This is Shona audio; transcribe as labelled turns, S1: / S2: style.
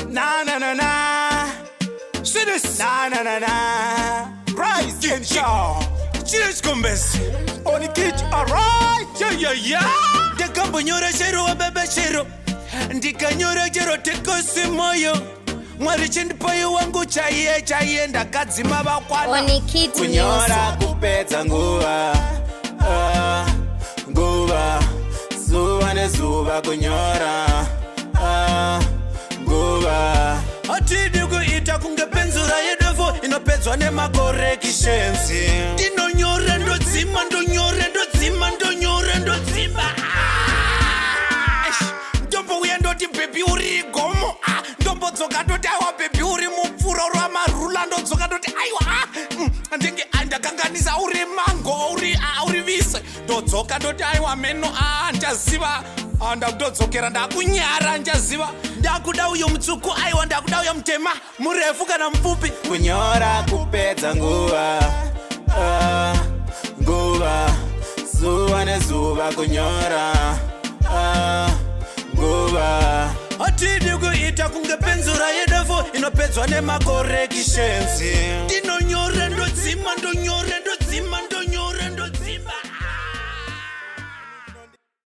S1: Na na na na. See this. Na na na na. Rise and shout.
S2: Cheers, Gombes.
S1: On the kitchen, alright.
S2: Yeah, yeah, yeah. Ndakambonyora chero wababa chero, ndikanyora chero tekosi moyo. Mwari chindipayo wangu chaiye chaiye, ndakadzima vakwana.
S3: Onikit Music.
S1: Kunyora kupedza nguva. Ah, nguva. Zuva nezuva kunyora. Ah, nguva.
S2: Hatidi kuita kunge penzura yedofo inopedzwa nemakorekishenzi. Ndinonyora ndodzima, ndonyora ndodzima, ndonyora ndodzima. Ah! Eish, ndombouya ndoti, "Baby, uri gomo." Ah, ndombodzoka ndoti, "Aiwa baby, uri mupfura rwamarula." Ndodzoka ndoti, "Aiwa, ah, ndenge ah, ndakanganisa, uri mango, uri ah, uri vise." Ndodzoka ndoti, "Aiwa meno, ah, ndichaziva." Ah, ndakutodzokera, ndakunyara, ndichaziva ndakuda uyo mutsvuku, aiwa ndakuda uyo mutema, murefu kana mupfupi.
S1: Kunyora kupedza nguva. Ah, nguva. Zuva nezuva kunyora. Ah, nguva.
S2: Hatidi kuita kunge penzura yedofo inopedzwa nemakorekishenzi.